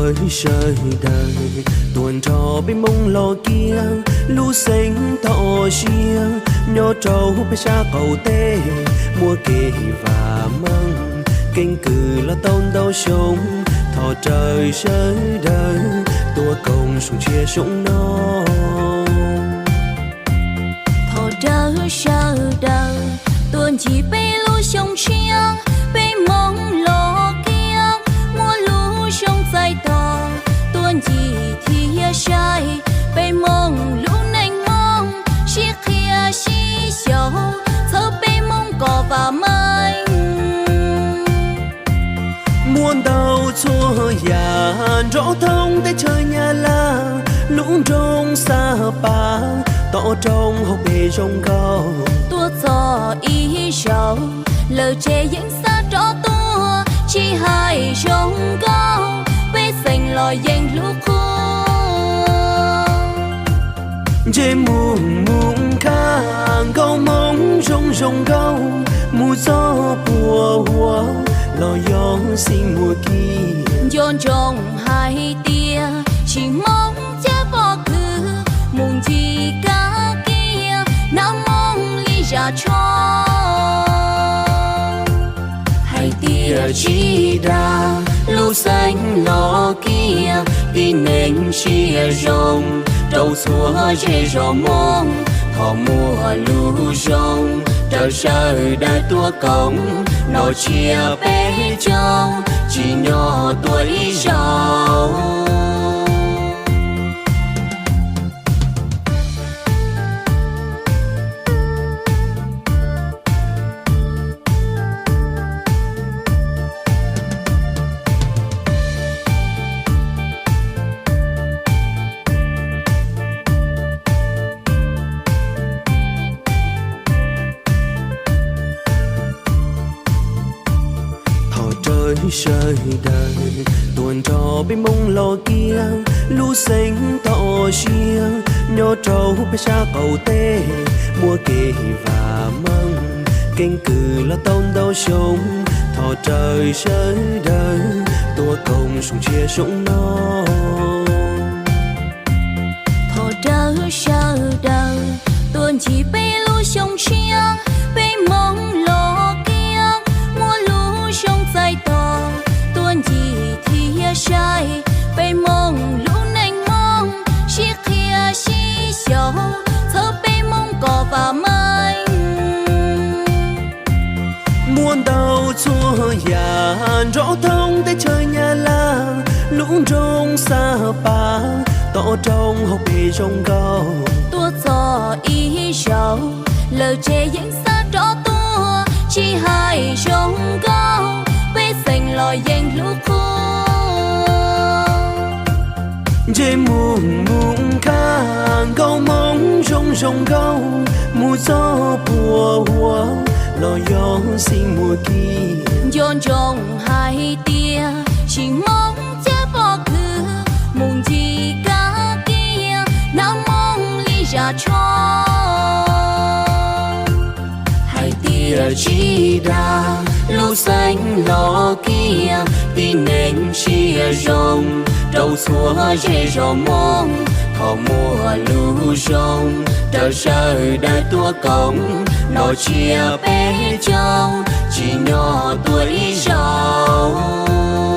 Sawv daws tuaj nrog peb Hmoob los kiag, lub xeev Thoj Siab nyob rau peb sab qaum teb, muaj kev vam meej, keeb kwm los tau ntau xyoo, thov rawm sawv daws tuaj koom zoo ntsia zoo no. Thov rawm sawv daws tuaj ncig peb lub xyoo tshiab, peb Hmoob los kiag, muaj lub xyoo txais tos, tuaj ncig thiab saib peb Hmoob lub neej Hmoob, sib qhia sib xyaum txhawb peb Hmoob kom vam meej. Muaj ntau txhua yam nrov thoob teb chaws Nyab Laj, lub nroog Xab Pas tom roob hauv pes zoo nkauj. Tuaj txog ib zaug lawm ces yeej xav rov tuaj, tsis hais zoo nkauj pej xeem los yeej hlub qhuab. Ntsej muag mus khaj nkauj Hmoob zoo zoo nkauj, mus txog puag huab los yog xij muag kiag. Nco ntsoov hais tias tsis Hmoob cab pob kws, mus ncig kab kiag hnab Hmoob li zaj tsho. Hais tias tsis dag lub xeev los kiag, tib neeg sia zoo rau txhua zej zos Hmoob. Thov muaj lub zoo raws sawv daws tuaj koom, nrog tsiab peb caug tsim nyog tuaj ib zaug. Thov rawm sawv daws tuaj nrog peb Hmoob los kiag, lub xeev Thoj Siab nyob rau peb sab qaum teb, muaj kev vam meej, keeb kwm los tau ntau xyoo, thov rawm sawv daws tuaj koom zoo ntsia zoo no. Thov rawm sawv daws tuaj ncig peb lub xyoo tshiab, peb Hmoob los kiag, muaj lub xyoo txais tos, tuaj ncig thiab saib peb Hmoob lub neej Hmoob, sib qhia sib xyaum txhawb peb Hmoob kom vam meej. Muaj ntau txhua yam nrov thoob teb chaws Nyab Laj, lub nroog Xab Pas tom roob hauv pes zoo nkauj. Tuaj txog ib zaug lawm ces yeej xav rov tuaj, tsis hais zoo nkauj pej xeem los yeej hlub qhuab. Ntsej muag mus khaj nkauj Hmoob zoo zoo nkauj, mus txog puag huab los yog xij muag kiag. Nco ntsoov hais tias tsis Hmoob cab pob kws, mus ncig kab kiag hnab Hmoob li zaj tsho. Hais tias tsis dag lub xeev los kiag, tib neeg sia zoo rau txhua zej zos Hmoob. Thov muaj lub zoo raws sawv daws tuaj koom, nrog tsiab peb caug tsim nyog tuaj ib zaug.